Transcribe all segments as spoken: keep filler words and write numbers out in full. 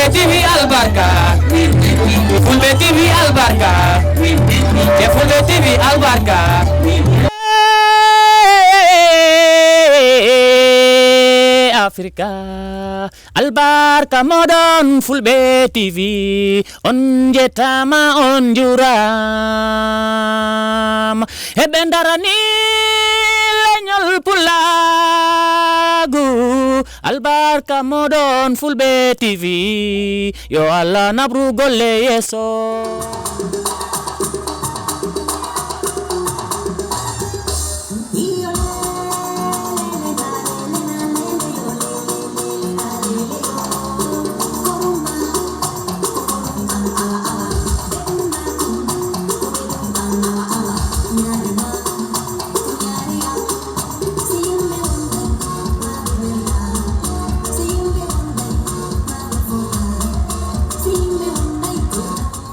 T V albarka, Fulɓe T V albarka, e Fulɓe T V albarka. Afrika, albarka moɗon Fulɓe T V, on njettama, on njuram. Heɓe darani leñol Pulaagu, albarka moɗon Fulɓe T V, yo Allah naɓru golle yeeso.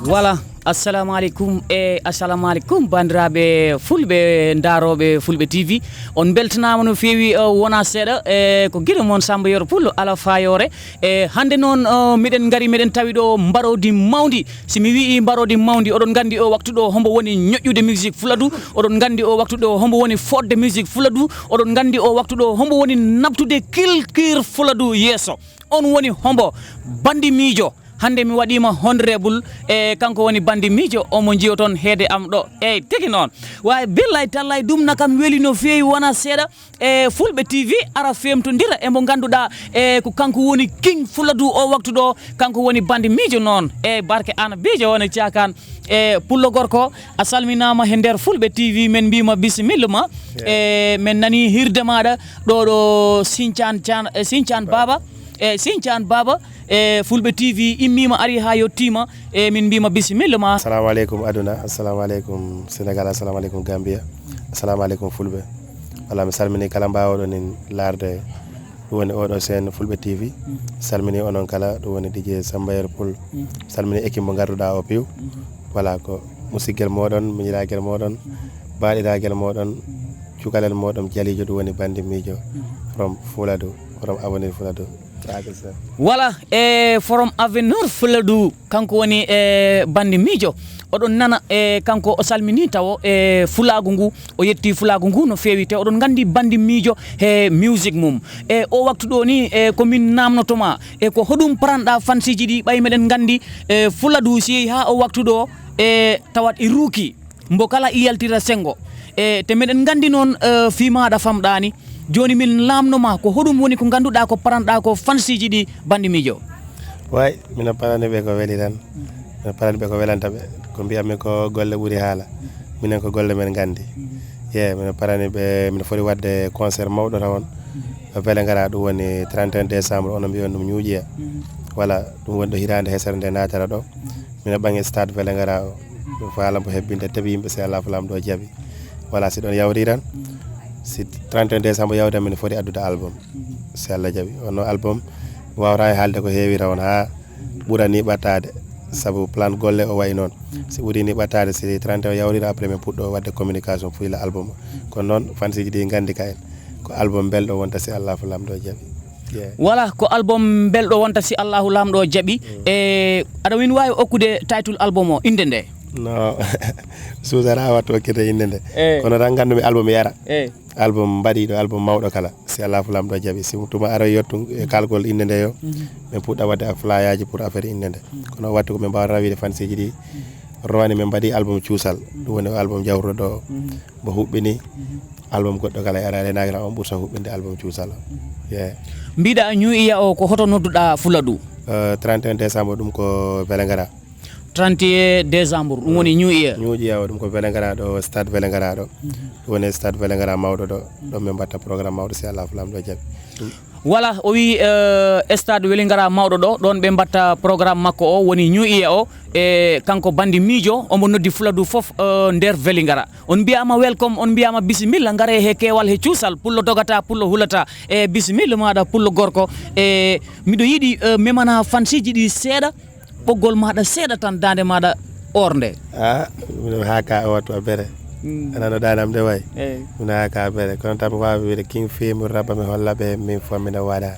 Voilà. Assalamu aleykum e assalamu aleykum, banndiraaɓe Fulɓe, ndarooɓe Fulɓe T V. On mbeltanaama no feewi, eh, wonaa seeɗa, eh, ko gila mon Samba Yero Pullo, ala faayoore. E hannde noon, eh, miɗen ngari, miɗen tawi ɗo mbaroodi mawndi. Si mi wii mbaroodi mawndi, oɗon nganndi o waktu ɗo hombo woni ñoƴƴude musique Fuladu, oɗon nganndi o waktu ɗo hombo woni fodde musique Fuladu, oɗon nganndi o waktu ɗo hombo woni naɓtude culture Fuladu yeeso. On woni hombo? Bandi miijo. Hannde mi waɗiima honorable, e kanko woni bandi miijo, omo jiyo toon heede am ɗo. Eey, tigi noon. Waawi billay tallay ɗum na kam weli no feewi, wonaa seeɗa. E Fulɓe T V ara feemtondira e mo ngannduɗaa, e ko kanko woni king Fuladu o waktu ɗo, kanko woni bandi miijo noon. E barke ana biijo woni caakaan. E Pullo gorko, a salminaama he nder Fulɓe T V, men mbiima bisimilla ma. E men nani hirde maaɗa ɗo ɗo Sincaan Caan, e Sincaan Baaba, e Sincaan Baaba, e Fulɓe T V immiima ari haa yettiima, e min mbiima bisimilla ma. Assalamu aleykum aduna, assalamu aleykum Sénégal, assalamu aleykum Gambia, assalamu aleykum Fulɓe. Wala mi salmini kala mbaawɗo nin laarde ɗum woni oɗo seen Fulɓe T V. Salmini onon kala, ɗum woni D J Sambayel Pul. Salmini équipe mo ngarduɗaa o piw. Voilà, ko musiggel moɗon, miñiragel moɗon, baɗiragel moɗon, cukalel moɗon jalijo, ɗum woni bandi miijo from Fuladu, from Avenir Fuladu. Voilà, e from Avenir Fuladu, kanko woni e bandi miijo. Oɗon nana e kanko o salmini tawo e fulaagu ngu, o yetti fulaagu ngu no feewi, te oɗon nganndi bandi miijo he musique mum. E o waktu ɗo ni, e ko min namnotoma, e ko hoɗum paranɗa fansiji ɗi, ɓay meɗen nganndi e Fuladu si yehi haa o waktu ɗo, e tawat e ruuki, mbo kala e yaltira senngo. E te meɗen nganndi noon, e fii maaɗa famɗaani. Jooni min laamno ma, ko hoɗum woni ko ngannduɗaa ko paranɗaa ko fansiji ɗi, bandi miijo? Way, mino parani ɓe ko weli tan. Mino parani ɓe ko welanta ɓe. Ko mbiyatmi ko golle ɓuri haala. Minen ko golle men nganndi. Ye, mino parani ɓe, mino foti waɗde concert mawɗo tawon. Welingara, ɗum woni trente et un décembre, ono mbiyon ɗum ñuuƴiya. Voilà, ɗum woni ɗo hitaande hesere nde naatata ɗo. Mino ɓaŋi stade Welingara o. Ɗum faalam ko hebbinde, tawi yimɓe, si Allah fulaam ɗo jaɓi. Voilà, si ɗon yawti tan, si trente et un décembre yawti tan, mino foti addude album. Si Allah jaɓi. Ono album, mi waawata e haalde ko heewira on haa ɓurani ɓattaade. Sabu plan golle o wayi noon. Si ɓurini ɓattaade, si trente o yawtira, après min puɗɗo waɗde communication fuyla album o. Kono noon, fansiji ɗi nganndi ka en. Ko album belɗo wonta si Allahu Laamɗo jaɓi. Yeah. Voilà, ko album belɗo wonta si Allahu Laamɗo jaɓi. E aɗa win waawi okkude title album o, innde nde? No, suusara a wattu okkirde innde nde. Eh. Kono tan nganndumi album yara. Eh. Album mbaɗiiɗo, album mawɗo kala. Si Allahu Laamɗo jaɓi. Si tuma ara yottu e kalgol innde nde yo. Min puɗɗa waɗde a flyaaji pour affaire innde nde. Kono o wattu ko min mbaawa rawide fansiji ɗi. Rowani min mbaɗi album cuusal. Ɗum woni o album jawruɗo ɗo. Mbo huɓɓini album goɗɗo kala e ara renaagira on ɓurta huɓɓinde album cuusal. Yeah. Mbiɗa ñuuƴiya o ko hoto nodduɗa Fuladu? Euh, trente et un décembre ɗum ko Vélingara. Trente et un décembre, ɗum woni New Year. New Year o, ɗum ko Vélingara ɗo, stade Vélingara ɗo. Ɗum woni stade Vélingara mawɗo ɗo. Ɗon min mbatta programme mawɗo si Allahu Laamɗo jaɓi. Voilà, o wi, eh, stade Vélingara mawɗo ɗo, ɗon ɓe mbatta programme makko o, woni New Year o, e kanko bandi miijo, omo noddi Fuladu fof, eh, nder Vélingara. On mbiyaama welcome, on mbiyaama bisimilla, ngare he keewal he cuusal, pullo dogata, pullo hulata. E bisimilla maaɗa, pullo gorko. E miɗo yiɗi, eh, memana fansiji ɗi seeɗa, ɓoggol maaɗa seeɗa tan, daande maaɗa ornde. Ah, miɗo haa ka o wattu a bere. Ana no ɗaanam de way. Mina ka bere kono tan mi waawi wiide king fii mi rabba mi holla ɓe min fof mino waɗa.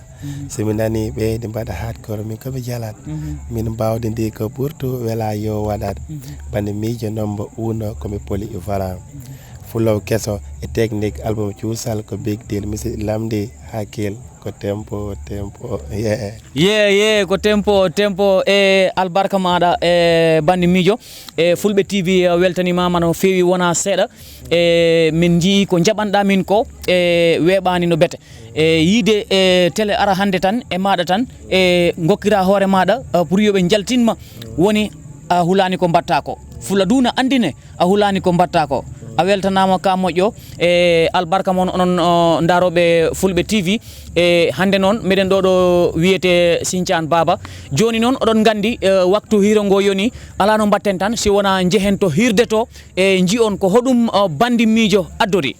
So mi nani ɓe ɗi mbaɗa haat koro min komi jalat. Min mbawdi ndi ko ɓurtu wela yo waɗat. Bande miijo nombo uno komi poli ivaran. Fulow keso e technique album cuusal ko big deal misi lamdi hakkil ko tempo tempo yeah. Ye ye ko tempo tempo e albarka maɗa e bande miijo. E fulɓe tv weltanimama no feewi wona seeɗa. E min jii ko jaɓanɗa min ko e weeɓani no bete e yiide e télé ara hande tan e maɗa tan e gokkira hoore maɗa pour yoɓe jaltinma woni a hulani ko mbatta ko fula duna andine a hulani ko mbatta ko a weltanama ka moƴƴo e albarka mon onon daroɓe fulɓe tv. E hande noon meɗen ɗo ɗo wiyete sincane baba. Joni noon oɗon gandi waktu hiiro ngo yoni. Ala no mbatten tan si wona jehen to hirde to e ji'on ko hoɗum bandi miijo addori.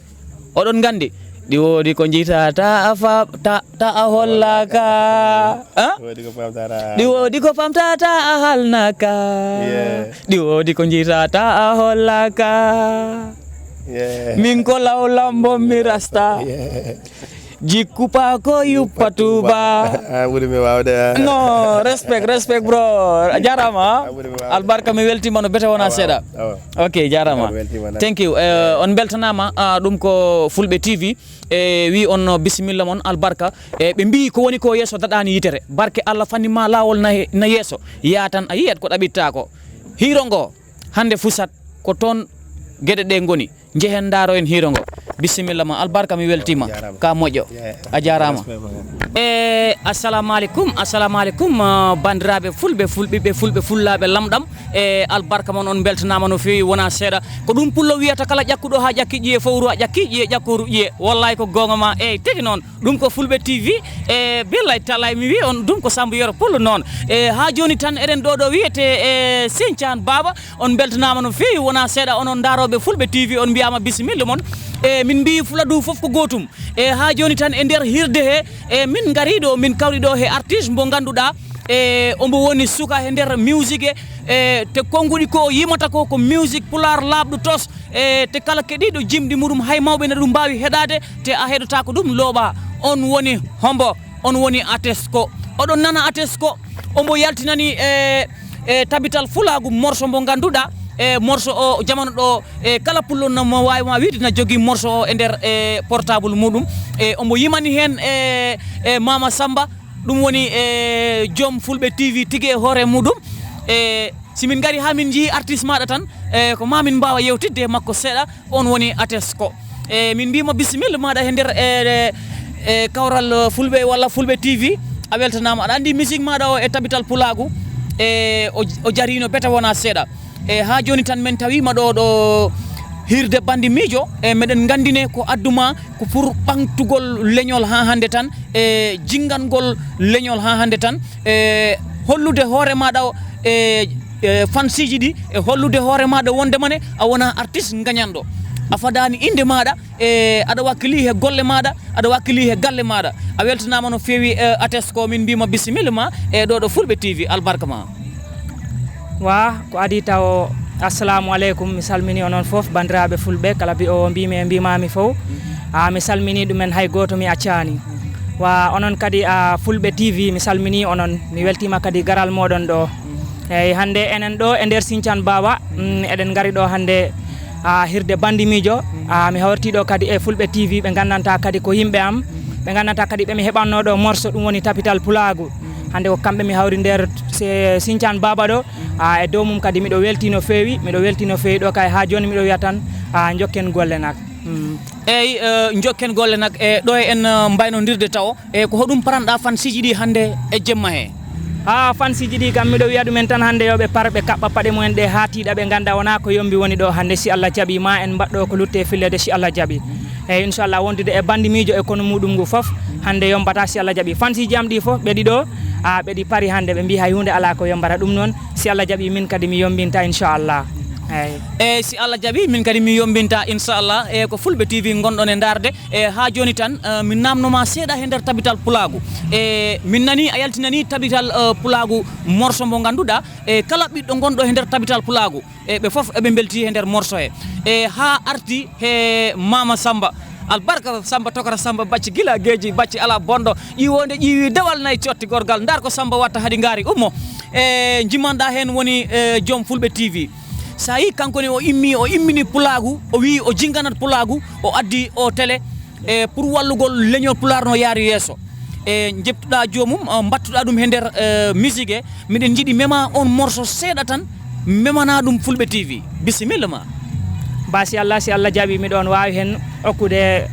Oɗon gandi ɗi woodi ko jitata a fa ta ta a hollaka. Ɗi woodi ko famtata a halnaka. Ɗi woodi ko jitata a hollaka. Min ko lawlambo mi rasta. Jikku pa ko yuppa tuba. Ɓuri mi wawde. No respect respect bro. A jarama. Albarka mi weltima no bete wona seeɗa. Ok jarama. Thank you. On beltanama ɗum ko fulɓe tv. E wi on bisimilla mon albarka. E ɓe mbi ko woni ko yeeso daɗani yitere barke allah fanni ma lawol na yeeso yatan a yiyat ko ɗaɓitta ko. Hiiro ngo hande fusat ko toon geɗe ɗe goni. Jehen daaro en hiiro ngo. Bisimilla ma albarka mi weltima ka moƴƴo. A jarama. E assalamu aleykum assalamu aleykum. Bandiraɓe fulɓe fulɓiɓɓe fulɓe fullaɓe lamɗam. E albarka mon on beltanama no fewi wona seeɗa. Ko ɗum pullo wiyata kala ƴakkuɗo ha ƴakki ƴiye fowru a ƴakki ƴiye ƴakkoru ƴiye wallahi ko gonga ma eyyi tigi noon. Ɗum ko fulɓe tv. E billay talay mi wi on ɗum ko sambo yero pullo noon. E ha joni tan eɗen ɗo ɗo wiyete e sincane baba. On beltanama no fewi wona seeɗa onon daroɓe fulɓe tv on mbiyama bisimilla mon. E min mbi fula du foof ko gotum. E ha joni tan e nder hirde he e min gari ɗo min kawri ɗo he artiste mo ganduɗa e omo woni suka he nder musique e te konnguɗi ko yimata ko ko musique pulaar laaɓɗo tos. E te kala keɗiɗo jimɗi muɗum hay mawɓe ne ɗum mbawi heɗade te a heɗotako ɗum looɓa. On woni hombo? On woni atesco. Oɗon nana atesco. Omo yaltinani e e tabital fulagu morso mo ganduɗa e morso o jamanu ɗo e kala pullo no mo wawi ma wiide na jogui morso o e nder e portable muɗum. E omo yimani hen e e mama samba. Ɗum woni e joom fulɓe tv tigi e hoore muɗum. E simin gari ha min jii artiste maɗa tan e ko ma min mbawa yewtidde e makko seeɗa. On woni atesco. E min mbima bisimilla maɗa he nder e e kawral fulɓe walla fulɓe tv. A weltanama aɗa andi musique maɗa o e tabital pulagu e o jarino bete wona seeɗa. E ha joni tan min tawima ɗo ɗo hirde bandi miijo e meɗen gandine ko adduma ko pour ɓamtugol leñol ha hande tan e jinngangol leñol ha hande tan e hollude hoore maɗa e e fansiji ɗi e hollude hoore maɗa wondema ne a wona artiste gañanɗo. A fadani inde maɗa e aɗa wakkili he golle maɗa aɗa wakkili he galle maɗa. A weltanama no fewi e ates ko min mbima bisimilla ma e ɗo ɗo fulɓe tv albarka ma. Wa ko adi taw. Assalamu aleykum mi salmini onon foof bandiraɓe fulɓe kala mbiyowo mbimi e mbimami fof. A mi salmini ɗumen hay goto mi accani. Wa onon kadi a fulɓe tv mi salmini onon mi weltima kadi garal moɗon ɗo. Eyyi hande enen ɗo e nder sincane bawa mm, eɗen gari ɗo hande a hirde bandimijo. A mi hawrti ɗo kadi e fulɓe tv ɓe gandanta kadi ko yimɓe am ɓe gandanta kadi ɓe mi heɓanno ɗo morso ɗum woni tapital pulagu. Hande ko kamɓe mi hawri nder sincane baba ɗo. A e dow mum kadi miɗo welti no fewi miɗo welti no fewi ɗo kay ha joni miɗo wiya tan a jokken golle nak. Eyyi jokken golle nak e ɗo e en mbaynodirde tawo e ko hoɗum paranɗa fansiji ɗi hande e jemma he? Ha fansiji ɗi kam miɗo wiya ɗumen tan hande yoɓe par ɓe kaɓɓa paɗe mumen ɗe ha tiiɗa ɓe ganda wona ko yombi woni ɗo hande si Allah jaaɓi ma en mbaɗɗo ko lutte fillede si Allah jaaɓi. Eyyi inchallah wondude e bandi miijo e konu muɗum ngu foof hande yombata si Allah jaaɓi fansiji am ɗi foof ɓe ɗiɗo a ɓeɗi pari hande ɓe mbi hay hunde ala ko yombata ɗum noon si Allah jaaɓi min kadi mi yombinta inchallah. Eyi, si Allah jaɓi, min kadi mi yombinta, inchallah. E ko Fulɓe T V ngonɗon e ndaarde. E haa jooni tan, eh, min naamnoma seeɗa he nder tabital pulaagu. E min nani a yaltinani tabital, eh, pulaagu morso mo ngannduɗaa, e kala ɓiɗɗo ngonɗo he nder tabital pulaagu, e ɓe fof eɓe mbelti he nder morso he. E haa arti he Mama Samba. Albarka Samba, tokora Samba, bacci gila geeji, bacci ala bonɗo. Ƴiwonde ƴiwi dewal nayi cotti gorgal. Ndar ko Samba watta hadi ngaari ummo. E jimmanɗa heen woni, e, joom Fulɓe T V. So a yii kanko ne o immi, o immini pulaagu, o wii o jinganat pulaagu, o addi o télé, e, pour wallugol leñol pulaar no yaari yeeso. E, njeɓtuɗa joomum, e, mbattuɗa ɗum he nder, e, musique he. Miɗen njiɗi mema on morso seeɗa tan, memana ɗum Fulɓe T V. Bisimilla ma. Ba si Allah, si Allah jaɓi, miɗon waawi heen okkude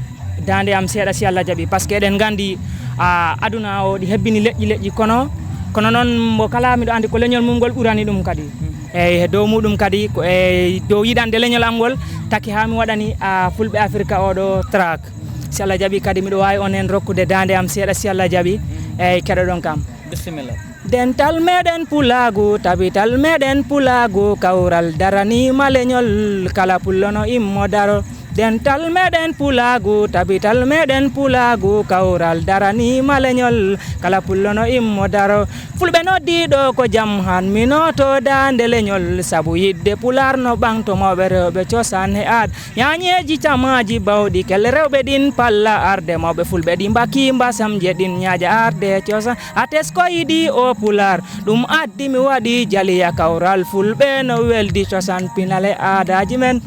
daande am seeɗa, si Allah jaɓi. Parce que eɗen nganndi, a, aduna o ɗi hebbini leƴƴi leƴƴi, kono, kono noon mbo kala miɗo anndi ko leñol mum ngol ɓurani ɗum kadi. Eyi, he dow muɗum kadi, ko e dow yiɗande leñol am ngol, taki haa mi waɗani, a, Fulɓe Afirka oɗo track. Si Allah jaɓi kadi, miɗo waawi on heen rokkude daande am seeɗa, si Allah jaɓi. Eyi, keɗoɗon kam. Bisimilla. Dental meɗen pulaagu, tabital meɗen pulaagu, kawral daraniima leñol, kala pullo no immo daro. Dental meɗen pulaagu, tabital meɗen pulaagu, kawral daraniima leñol, kala pullo no immo daro. Fulɓe noddiiɗo ko jam han mi nooto daande leñol, sabu yiɗde pulaar no ɓaŋto mawɓe rewɓe cosaan he aad. Ñaañeeji camaaji bawɗi kelle rewɓe ɗin palla arde, mawɓe Fulɓe ɗi mbaki mbasamje ɗin ñaaƴa arde cosaan. Ates ko yiɗi o pulaar, ɗum addi mi waɗi jaliya kawral Fulɓe no weldi cosaan pinal e aadaaji men.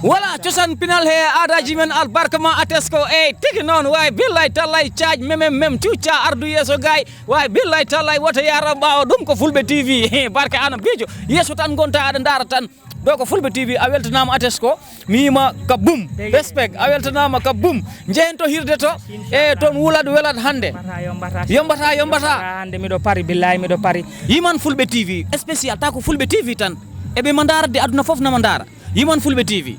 Wala cosaan pinal he aadaaji men, albarka ma Atesko. Eyi, tigi noon, waay billay tallay caaj memem mem cuucca ardu yeeso gaay. Waay billay tallay woto yaara ɓaawo, ɗum ko Fulɓe T V. Barka ana biijo, yeeso tan ngonta aɗa ndaara tan. Ɗo ko Fulɓe T V, a weltanaama Atesko. Mi yima ka bum. Respect, a weltanaama ka bum. Njehen to hirde to. E toon wulat welat hannde. Yombata, yombata. Hannde miɗo pari, billahi miɗo pari. Yiman Fulɓe T V spécial, ta ko Fulɓe T V tan. Eɓe ma ndaara de, aduna fof nama ndaara. Yiman Fulɓe T V.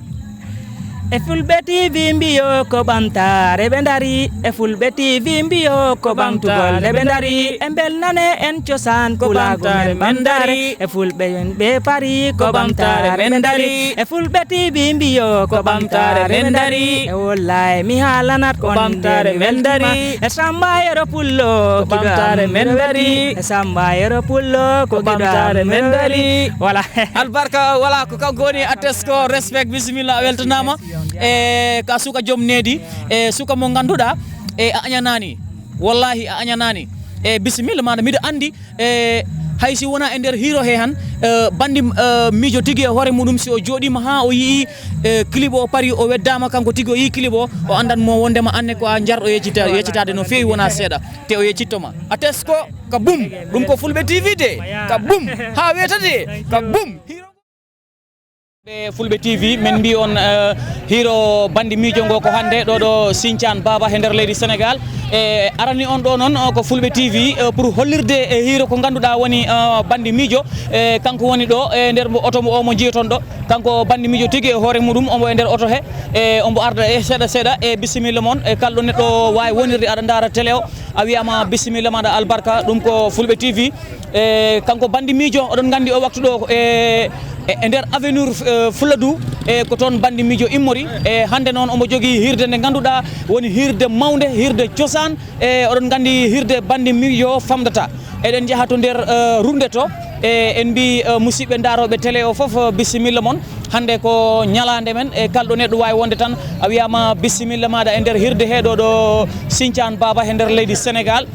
E Fulɓe T V mbiyo ko ɓamtaare ɓe ndari. E Fulɓe T V mbiyo ko ɓamtugol nde ɓe ndari. E mbelnane en cosaan pulaagu men ɓamtaare. E Fulɓe en ɓe pari ko ɓamtaare men ndari. E Fulɓe T V mbiyo ko ɓamtaare men ndari. E wollaay mi haalanat ko on ɓamtaare men ndari. E Samba Yero Pullo ko ɓamtaare men ndari. E Samba Yero Pullo ko ɓamtaare men ndari. Voilà. Albarka wala ko kanko woni Atesko, respect, bisimilla, a weltanaama. E ka suka joom needi, e suka mo ngannduɗaa, e a añanaani. Wallahi a añanaani. E bisimilla maɗa, miɗo anndi, e hay si wonaa e nder hiiro he han, e banndi, e miijo tigi e hoore muɗum, si o jooɗiima haa o yi'i, e clip o pari, o weddaama, kanko tigi o yi'i clip o, o anndan mo wondema anne ko a njarɗo yeccita-, yeccitaade no feewi, wonaa seeɗa. Te o yeccitto ma. Atesko ka bum, ɗum ko Fulɓe T V de, ka bum, haa weeta de, ka bum. Ɓe Fulɓe T V, min mbi on, eh, hiiro banndi miijo ngo ko hannde ɗo ɗo Sinthiane Baba he nder leydi Sénégal. E arani on ɗo noon, eh, ko Fulɓe T V, eh, pour hollirde e hiiro ko ngannduɗaa woni, eh, banndi miijo. Eh, kanko woni ɗo e nder mo oto mo o mo njiyoton ɗo. Kanko banndi miijo tigi e hoore muɗum, omo e nder oto he. E omo arda e seeɗa seeɗa. E bisimilla mon, e kalɗo neɗɗo waawi wonirde aɗa ndaara télé o. A wiyaama bisimilla maɗa albarka, ɗum ko Fulɓe T V. E kanko banndi miijo, oɗon nganndi o waktu ɗo e, e, e nder avenue, e, Fuladu, e ko toon banndi miijo immori. E hannde noon omo jogii hiirde nde ngannduɗaa woni hiirde mawnde, hiirde cosaan. E oɗon nganndi hiirde banndi miijo famdata. Eɗen njaha to nder, e, runde to. E en mbi, e, musidɓe ndaarooɓe télé o fof, e, bisimilla mon. Hannde ko ñalaande men, e kalɗo neɗɗo waawi wonde tan, a wiyaama bisimilla maɗa e nder hiirde he ɗo ɗo Sinthiane Baba he nder leydi Sénégal.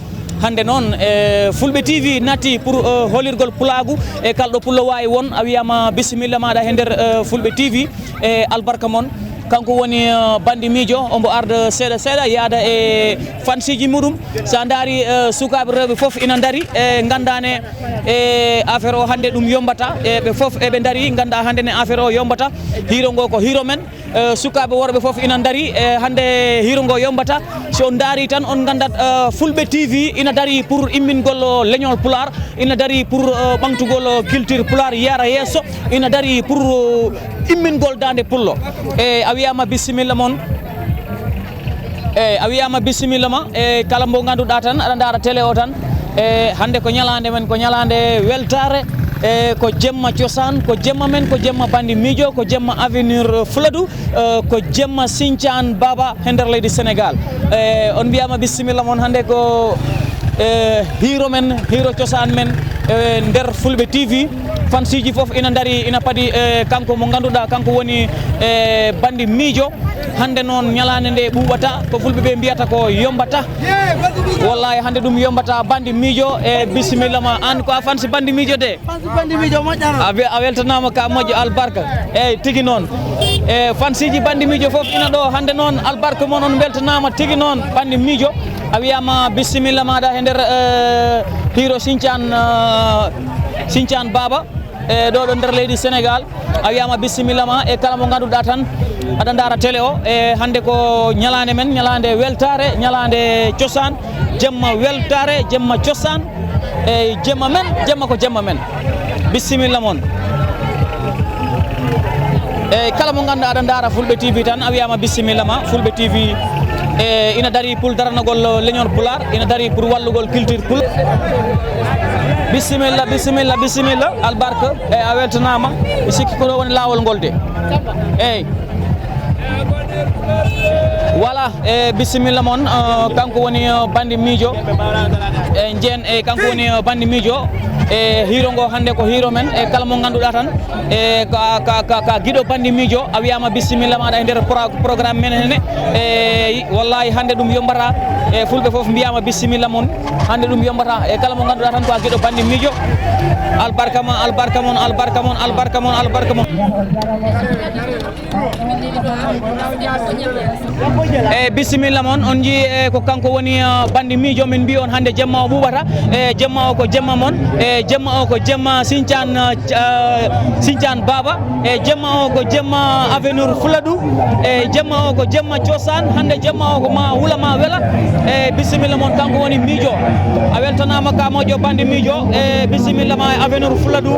Hannde noon, e Fulɓe T V natti pour, e, holirgol pulaagu, e kalɗo pullo waawi won, a wiyaama bisimilla maɗa he nder, e, Fulɓe T V, e albarka mon. Kanko woni, e, banndi miijo, omo arda seeɗa seeɗa, yaada e fansiiji muɗum. So a ndaari, e, sukaaɓe rewɓe fof ina ndari, e nganndaa ne, e affaire o hannde ɗum yombata, e ɓe fof eɓe ndari, nganndaa hannde ne affaire o yombata. Hiiro ngo ko hiiro men, e sukaaɓe worɓe fof ina ndari, e hannde hiiro ngo yombata. Si on ndaari tan, on nganndat, e, Fulɓe T V ina dari pour immingol leñol Pulaar, ina dari pour, e, ɓamtugol culture Pulaar yara yeeso, ina dari pour, e, immingol Daande Pullo. E a wiyaama bisimilla mon. Eyi, a wiyaama bisimilla ma, e kala mbo ngannduɗaa tan, aɗa ndaara télé o tan. E hannde ko ñalaande men, ko ñalaande weltaare, E ko jemma cosaan, ko jemma men, ko jemma Bandi Miijo, ko jemma Avenir Fuladu, e, ko jemma Sinthiane Baba he nder leydi Sénégal. E, on mbiyama bisimilla mon, hannde ko, e, hiiro men, hiiro cosaan men, e, nder Fulɓe T V. Fansiji fof ina ndari, ina padi, e, kanko mo ngannduɗaa, kanko woni, e, Bandi Miijo. Hannde noon ñalaande nde ɓuuɓata, ko Fulɓe ɓe mbiyata ko yombata. Wallahi, hannde ɗum yombata. Bandi Miijo, e, bisimilla ma. An ko a fansi Bandi Miijo de? Fansi Bandi Miijo moƴƴano. A we-, a weltanaama ka moƴƴo, albarka. Eyyi, tigi noon. E, fansiji Bandi Miijo fof ina ɗo. Hannde noon, albarka mon, on mbeltanaama tigi noon, Bandi Miijo. A wiyama bisimilla maɗa he nder, e, hiiro Sinthiane, e, Sinthiane Baba. E, ɗo ɗo nder leydi Sénégal, a wiyama bisimilla ma e kala mo ngannduɗaa tan aɗa ndaara télé o. E, hannde ko ñalaande men, ñalaande weltaare, ñalaande cosaan, jemma weltaare, jemma cosaan, e, jemma men, jemma ko jemma men. Bisimilla mon. E, kala mo ngannduɗaa aɗa ndaara Fulɓe T V tan, a wiyama bisimilla ma. Fulɓe T V, e, ina dari pour daranagol leñol Pulaar, ina dari pour wallugol culture Pulaar. Bisimilla, bisimilla, bisimilla, albarka. E, a weltanaama. Mi sikki ko ɗo woni laawol ngol de. Eyyi. Voilà, e, bisimilla mon, e, kanko woni, e, Bandi Miijo. E, Jeen, e, kanko woni, e, Bandi Miijo. E, hiiro ngo hannde ko hiiro men. E, kala mo ngannduɗaa tan, e, ka, ka, ka, ka giɗo Bandi Miijo, a wiyama bisimilla maɗa e nder pro-, programme men hene. E, wallahi, hannde ɗum yombata. E, Fulɓe fof mbiyama bisimilla mon. Hannde ɗum yombata. E, kala mo ngannduɗaa tan ko a giɗo Bandi Miijo. Albarka ma, albarka mon, albarka mon, albarka mon, albarka mon. E, bisimilla mon, on njii, e, ko kanko woni, e, Bandi Miijo, min mbi on hannde jemma o ɓuuɓata. E, jemma o ko jemma mon. E, jemma o ko jemma Sinthiane, e, Sinthiane Baba. E, jemma o ko jemma Avenir Fuladu. E, jemma o ko jemma cosaan. Hannde jemma o ko ma hula ma wela. E, bisimilla mon, kanko woni Miijo. A weltanaama ka moƴƴo, Bandi Miijo. E, bisimilla ma e Avenir Fuladu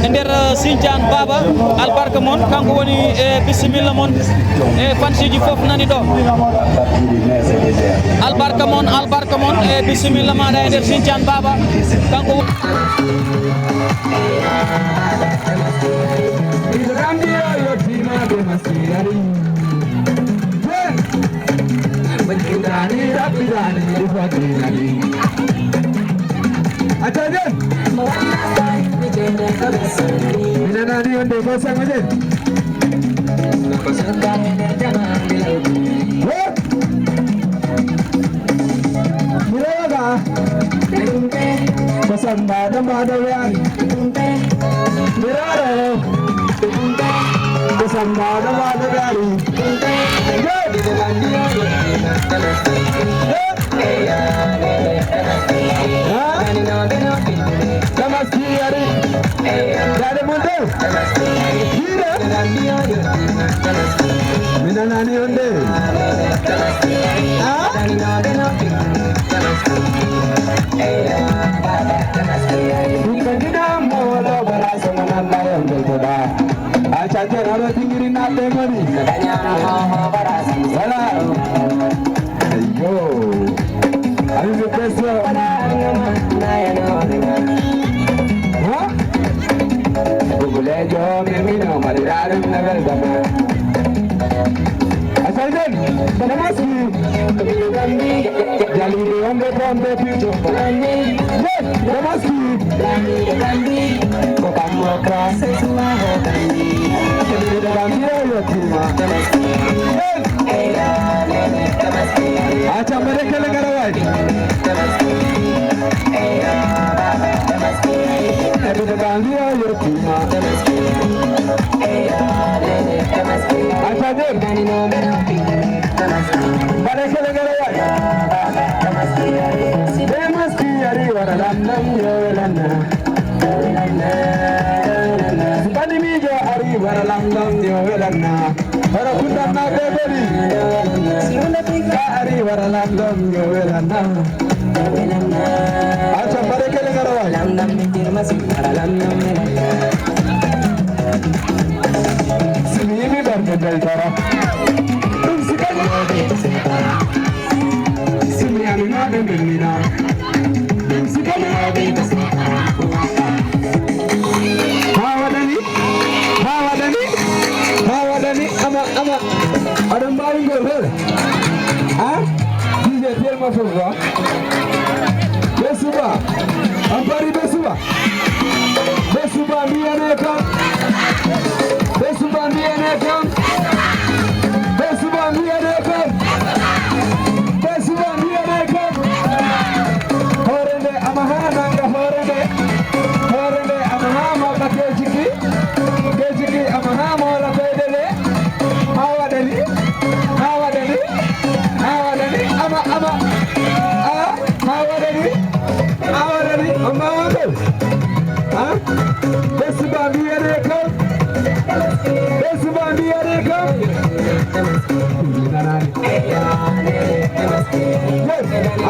e nder, e, Sinthiane Baba. Albarka mon, kanko woni, e, bisimilla mon. E, fansiji fof nani ɗo. Albarka mon, albarka mon, e, bisimilla maɗa e nder Sinthiane Baba. Kanko wo- Attaque! Mi nanaani on de, ko sango je. Ko samba ɗo mbaɗo weani. Miraro. Ko samba ɗo mbaɗo weani. Tabaski ari. Dade mun ɗo. Hira. Mi nanaani on de. Ah? Ɗum ko giɗam mo ɗo bara so mo nanda yon de toɗa. A cakken aro tingiri naɓɓe moni. Voilà. Yo. Arrive presso. Ha? Gugulejo, mi mino, mari rarum na welcome. Asalden, Damaski. Jali de ombe pombe picho. Damaski. Ko kammo ka. Damaski. Acha mbaɗe kele gara waay. Eɓe ɓe ɓanndi o yettima. Acha de. Mbaɗe kele gara waay. Ɓe maski ari wara lamɗam yo welanna. Bani mijo ari wara lamɗam yo welanna. Horo kundam na ɓe boli. Ka ari wara lamɗam yo welanna. Acha mbaɗe kele gara waay. Simi yimi ɓerde beltara. Ɗum si kañum. Simi ami ma ɓe belmina. Ɗum si kañum. Ha? Ɓe suba mbiyere kam. Ɓe suba mbiyere kam. Nanani. Yo,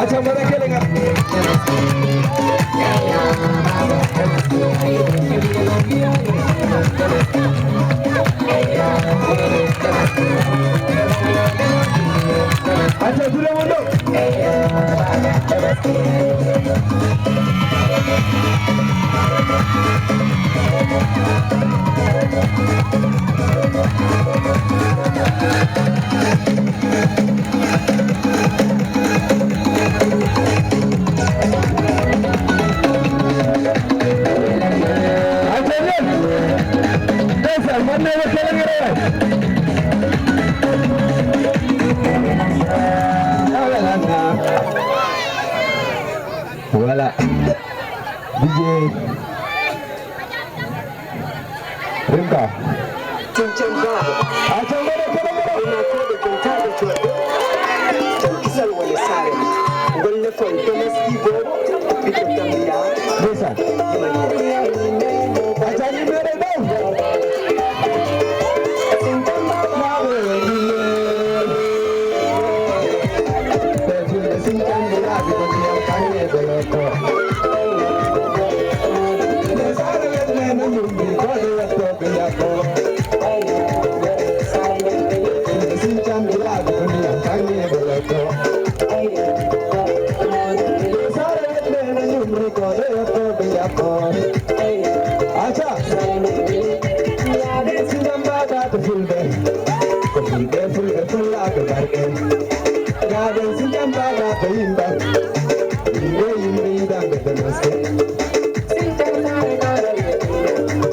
aca mbaɗa kele ngal. Aca dule mon ɗo. Ndeysaan, man ne wa kala ngara waay. Voilà. D J. Rimka. Tintin Baba. A can gaba, gaba, gaba. Ina ko da kyauta da kyauta. Can kisan wani sare. Gwalle kon Thomas Kibo. Ito tambiya. Ndeysaan. A can yi mere ɗo. Aca. Sinjam baba to fulɓe. Ko fulɓe, fulɓe, fullaaɓe barke. Gaaden sinjam baba to yimɓe. Yimɓe, yimɓe yiɗanɓe Damaske.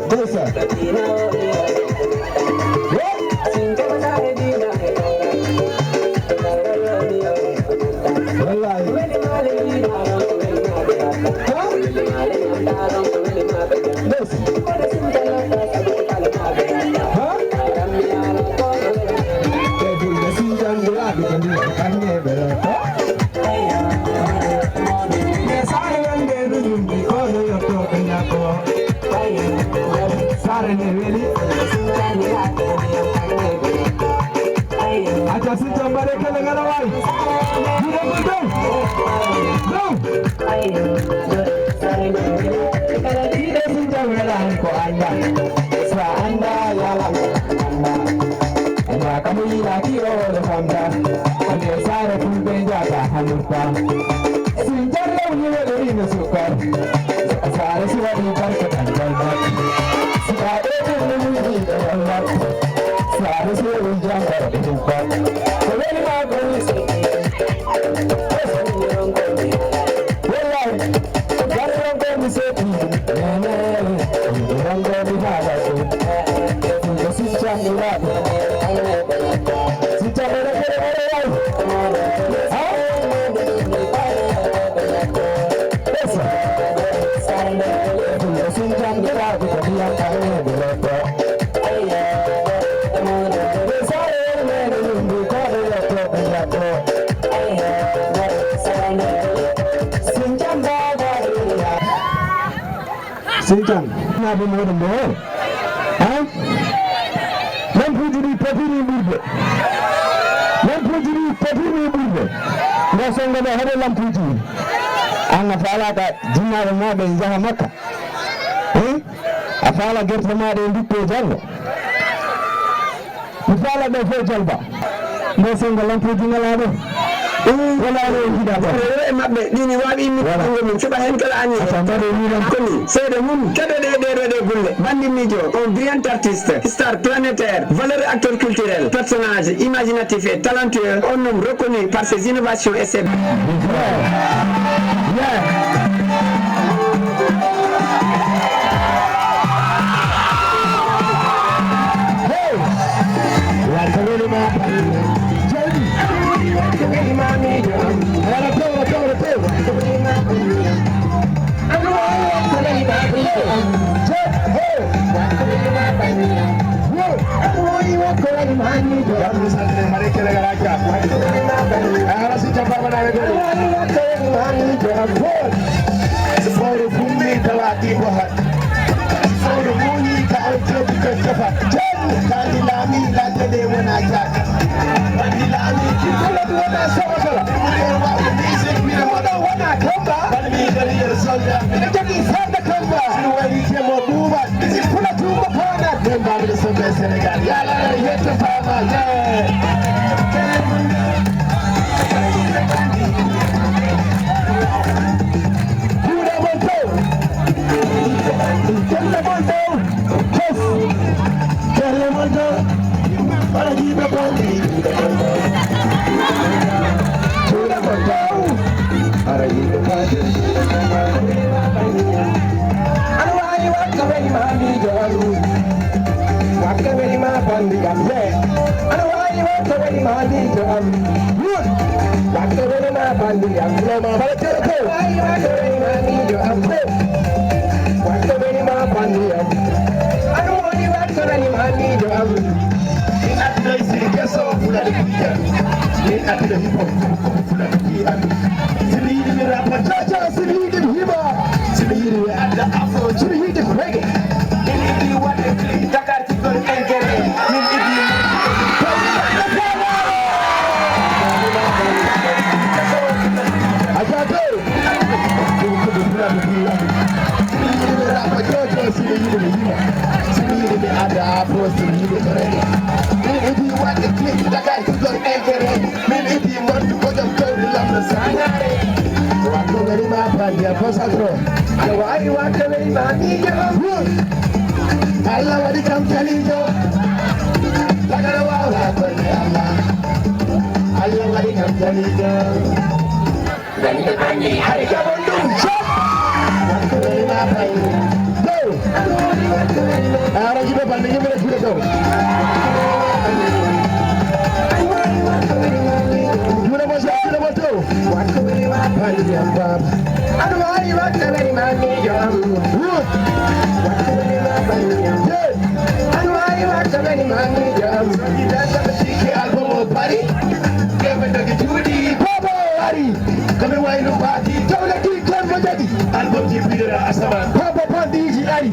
Ndeysaan. Wallaahi. Ha? Ndeysaan. Ha? Ɓe fulɓe sinjam gulaaɓe ko ndiyam kanŋe ɓe lotto. Nde saare welde ɗum yimɓe ko ɗo yotto ɓe ñakko. Saare nde weli. Aca sinjam mbaɗe kala ngala waay. Juuɗe mum dow. Dow. Ɗiɗo sinjam welaani ko annda. So a annda yalam annda. Annda kam yiɗaaki o wole famda. Ko nde saare fulɓe njaata hannurta. Sinjam lewni weɗori no sukkar. Saare si waɗi barke tan golmat. Sukaaɓe ɓurni mum yiɗe golmat. Saare si waɗi jangoro ɓe ɗum pat. Ko weli ma ko ni. Wallahi. Garɗo ko mi seeti. Nene. Rango mi haala ko. Ko si cammi waɗi. Si cammi waɗi. Ha? Sincan, naɓe moɗo mbo. Ha? Lampuuji ɗi potiri ɓurde. Lampuuji ɗi potiri ɓurde. Ngo songo ɗo heɓe lampuuji ɗi. An a faalaka jinnaaɓe ma ɓe njaha Makka. Eh? A faala gerte ma ɗe ndutto janngo. Mi faala ɗo fof jalba. Ngo songo lampuuji ngalaa ɗo. Wala ɗo en jiɗa ba. Yo e maɓɓe, ɗini waawi immi. Voilà. Ɗum min cuɓa heen kala ani. Ata mbaɗe ni lam. Komi, seede mum, keɗoɗe ɗe ɗo ɗe gulle. Banndi miijo, on brillant artiste, star planétaire, valeur acteur culturel, personnage imaginatif et talentueux, un homme reconnu par ses innovations et ses... Yeah. Hey! Wata weli ma. Jaabi. Wala tawra, tawra, tawra. Fowru fummi tawa ɗiɗo hat. Fowru muñi ka on jooɗi ko jofa. Jan kali laami ladde ɗe wona jaaka. Bandi laami ki kala ɗum wona sowa sowa. Ɗum ɗe waɗde musique mbiɗa waɗa wona kamba. Bandi mi gari yer soldat. Mbiɗa jogii sarɗa kamba. Ɗum waɗi jemo ɓuuɓat. Mbiɗa fula tuuba paana. Ɓe mbaɗude sommet Sénégal. Yalana yetto faama. Yeah. Juuɗe mon dow. Juuɗe mon dow. Yes. Juuɗe mon dow. Para yimɓe bonɓe. Juuɗe mon dow. Para yimɓe bonɓe. Aɗa waawi waɗde weli ma miijo am. Waɗde weli ma banndi am. Yeah. Aɗa waawi waɗde weli ma miijo am. Good. Waɗde weli ma banndi am. Loma bala jere ko. Waawi waɗde weli ma miijo am. Ko. Waɗde weli ma banndi am. Aɗa waawi waɗde weli ma miijo am. Min addoy siri keso fulani piya. Min addoy hip hop fulani piya. Siri yiɗi mi rap. Jaja siri yiɗi mi hip hop. Siri yiɗi mi adda afro. Siri yiɗi reggae. Min yiɗi waɗde clean Dakar. Min ibi mottu ko jom tawri lamɗo sanare. Waɗde weli ma banndi am, consacro. Aɗa waawi waɗde weli ma miijo am. Allah waɗi kam calijo. Tagara wawa golle Allah. Allah waɗi kam calijo. Dañde banndi hari jabon ɗum jom. Waɗde weli ma banndi. Dow. A ara jiɓe banndi yimɓe juuɗe dow. Juuɗe mo dow, juuɗe mo dow. Waɗde weli ma banndi am baaba. Aɗa waawi waɗde weli ma miijo am. Wut. Waɗde weli ma banndi am. Ye. Aɗa waawi waɗde weli ma miijo am. Sikki album o bari. Ɓe ɓe dogi juuɗi. Baaba o ari. Ko mi wayno baadi. Jawle ɗi kon mo jaɗi. Album ji bidira asaman. Baaba bandiiji ari.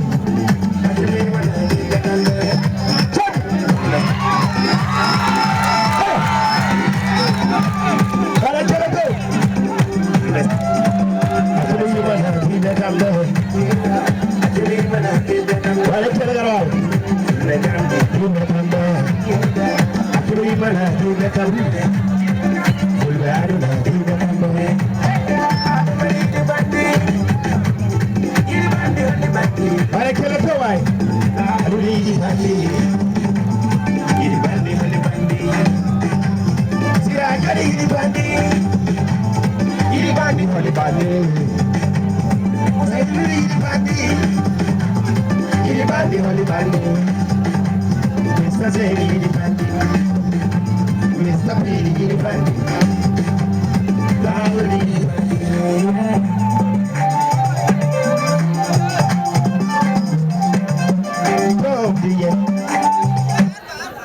Barakalla to waay. Aɗa yiɗi bandi. Yiɗi bandi, holi bandi. Sira kadi yiɗi bandi. Yiɗi bandi, holi bandi. Seydu yiɗi bandi. Yiɗi bandi, holi bandi. Mister Seydu yiɗi bandi. Mister Pili yiɗi bandi. Laawol yiɗi bandi.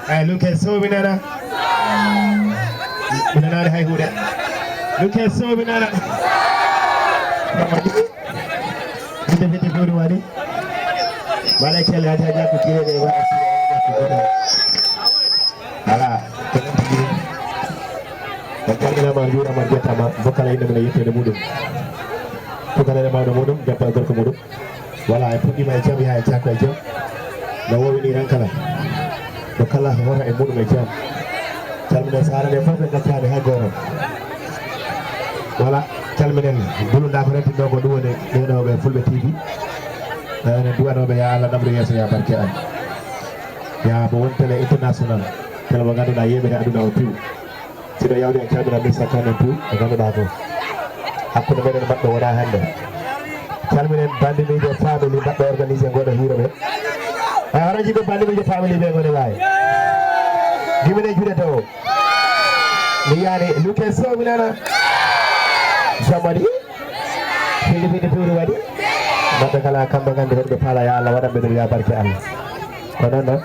Ay, Luke Sow, mi nana. Mi nanaani hay huunde. Luke Sow, mi nana. Fidde, fidde, ko ɗum waɗi? Wala celle, a jaajaa ko kireɗe, wala sire, wala sire. Voilà. En calminaama, en njuuraama, en njettaama. Mo kala ine mum e yetteende muɗum. Ko kala ene mawɗo muɗum, debbo e gorko muɗum. Voilà, en puɗɗiima e jam, yaha e jam, ko e jam. No woowini ran kala. Mo kala hoota e muɗum e jam. Calminen saare nde fof, en ngaccaani hay gooto. Voilà, calminen. Mbulundaa ko rentinɗo ko ɗum woni ɓeeɗo ɓe Fulɓe T V. Enen duwanooɓe, ya Allah, namru yeeso, ya barke an. Ya mo won télé international. Télé mo ngannduɗaa yeeɓete aduna o piw. Siɗo yawde en calmina Mister Kane en tout, ɓe ngannduɗaa ko hakkunde meɗen maɓɓe wonaa hannde. Calminen Bandimiijo family mbaɗɗo organisé ngoɗo hiiro ɓe. Ay, hono jiɗɗo Bandimiijo family ɓe ngoni waay. Gimine juuɗe dow. Mi yaani Luke Sow mi nana. Jam waɗi. Findi findi fewri waɗi. Maɓɓe kala kamɓe nganndi hoɗo ɓe paala ya Allah waɗan ɓe ɗum ya barke Allah. Ko noon noon.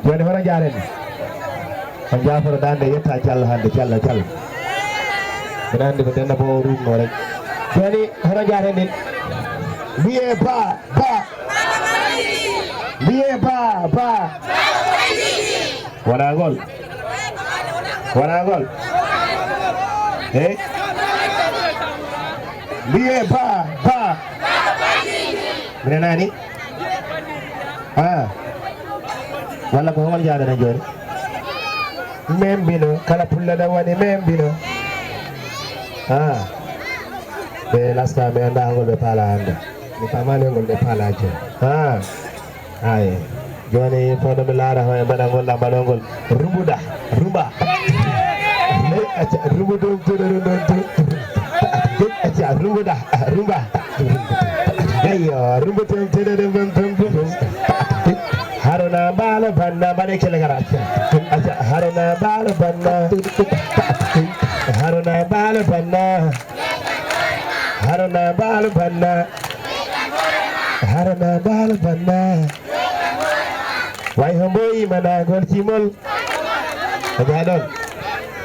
Jooni hoto njaaren. On njaaforo daande yetta Jallo hannde, Jallo, Jallo. Mbiɗa anndi ko Dennda Bowo ruumno rek. Jooni, hono njahaten ɗin? Mbiyee ba, ba. Mbiyee ba, ba. Wonaa ngol. Wonaa ngol. Eh? Mbiyee ba, ba. Mi nanaani. Ah. Walla ko hongol njahaɗen jooni? Membino, kala pullo ɗo woni membino. Ah. Ɓe laska, mi anndaa hongol ɓe paala hannde. Mi faamaani hongol ɓe paala jooni. Ah. Ay. Jooni, fooɗo mi laara hoye mbaɗangol ɗam, mbaɗangol. Rumbuɗa, rumba. Acca, rumbu ɗum, tuɗo ɗum ɗon, tu. Acca, rumbuɗa, rumba. Eyyo, rumbu tum, tuɗo ɗum ɗon, tum, tum. Haruna Baalo Banna, mbaɗe kele gara, acca. Acca, Haruna Baalo Banna. Haruna Baalo Banna. Haruna Baalo Banna. Haruna Baalo Banna. Way hombo imanagol cimol. A jaa ɗon.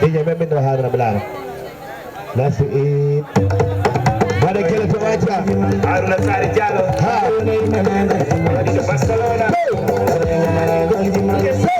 Ɓe jam men min ɗo Haruna mi laara. Nasu e. Mbaɗe kele to acca. Haruna Sare Diallo. Ha. Waɗi to Barcelona. Yes, sir.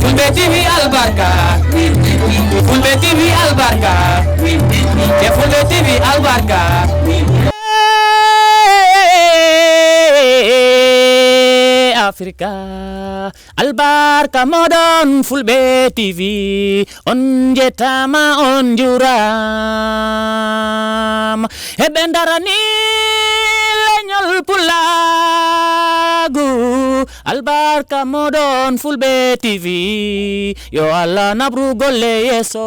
Fulɓe T V albarka. Fulɓe T V albarka. E Fulɓe T V albarka. Afrika. Albarka moɗon Fulɓe T V. On njettama, on njuram. Heɓe darani leñol Pulaagu. Albarka moɗon Fulɓe T V, yo Allah naɓru golle yeeso.